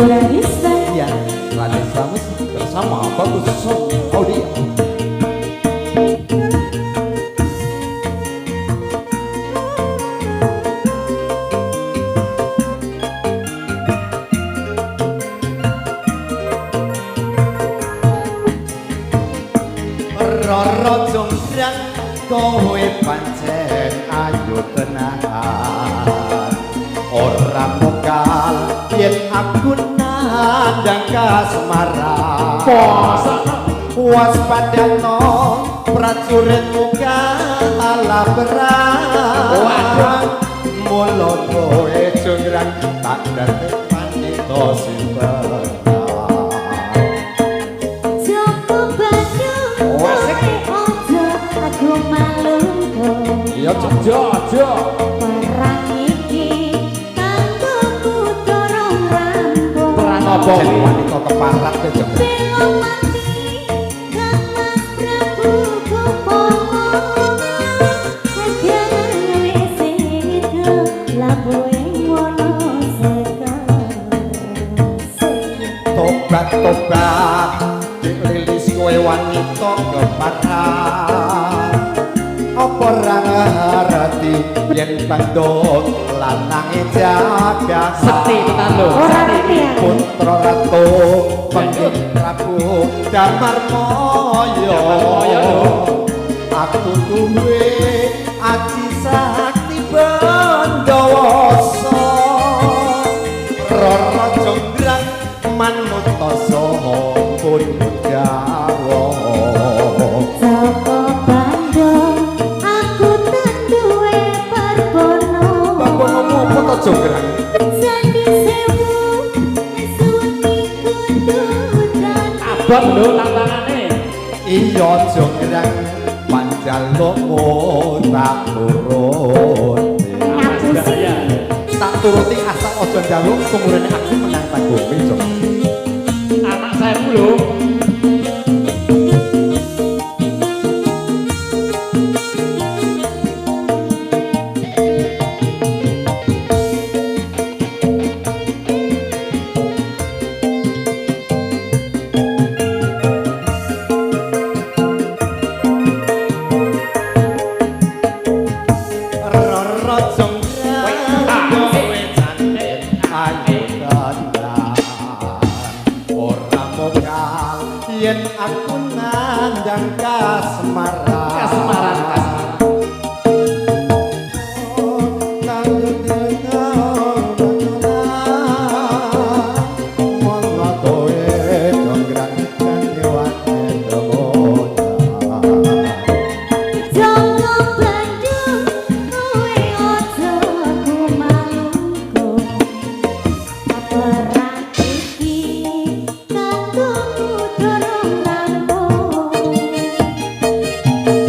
Radista. Iya, Radista Musik bersama Bagus Song Audio. Roro Jonggrang kowe pancen ayu tenan, ora mokal yen aku nandang kasmaran. Waspadano prajuritmu kalah perang, mula kowe jonggrang tak dadi panita sing benar. Joko Bandung kowe aja aku malungko. Iya, Aja, aja. Perang iki kanggo durung rampung. Perang apa Jadi kuwi? Wanita keparat kowe, Jonggrang. Bela mati Kang Mas Prabu Gopala. Gawe sedo labuhe wono sekar. Tobat tobat dik lilis kowe wanita keparat, apa ora ngerti yen bandung lanange jaga Sekti tenan lho. Ora Sekti. ngerti aku. Putra ratu pengging Prabu Damarmaya. Damarmaya lho. Aku duwe aji sakti Bendawasa, Roro Jonggrang manut saha pundhut garwa. Joko Bandung aku tenduwe perbono. Babonomu apa to, Jonggrang? Candi Sewu suwi kudu dadi. Abot lho tantangane. Iya Jonggrang, panjalukmu tak turuti. Ngapusi. Iya. Tak turuti asal aja njaluk tumurune aku menang tanggung Jonggrang. Anak sewu lho. Roro Jonggrang kowe cantik ayu tenan, ora mokal yen aku nandang kasmaran. Kasmaran, kasmaran. Mula kowe Jonggrang dadi wanita muda. Joko Bandung kowe aja aku malungko. Perang iki kanggo durung rampung.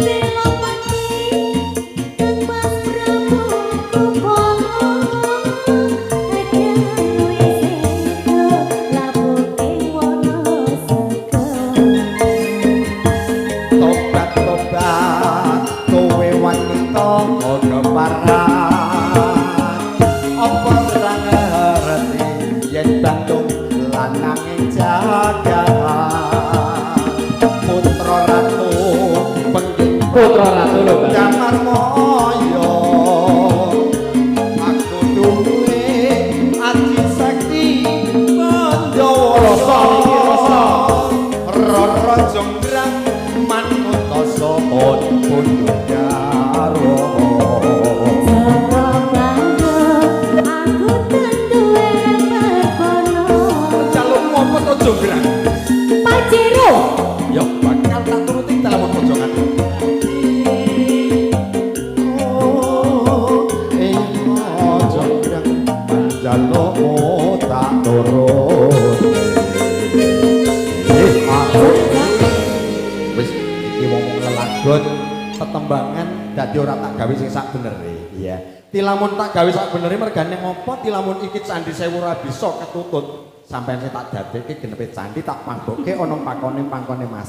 Bela mati Kang Mas Prabu Gopala. Gawe sedo labuhe wono sekar. Tobat tobat kowe wanita keparat, apa ora ngerti yen Bandung lanange jagat, putra ratu pengging Putra ratu lho, Bang. Damarmaya. Aku duwe aji sakti Pandhawa. Rasa iki, rasa. Roro Jonggrang manut saha pundhut garwa. Joko Bandung aku tenduwe perkono. Jalukmu apa to, Jonggrang? Pajero. Ya bakal tak turuti lamun pojokan. Oh, iya Jonggrang, panjalukmu tak turuti. Eh, aku wis iki wong lelagon tetembangan dadi ora tak gawe sing sak benere. Iya. Tilamun tak gawe sak benere mergane ngopo tilamun iki Candi Sewu ora bisa ketutut. Sampeyan sing tak dadekke genepe candi tak panggokke ana pakone pangkone Mas.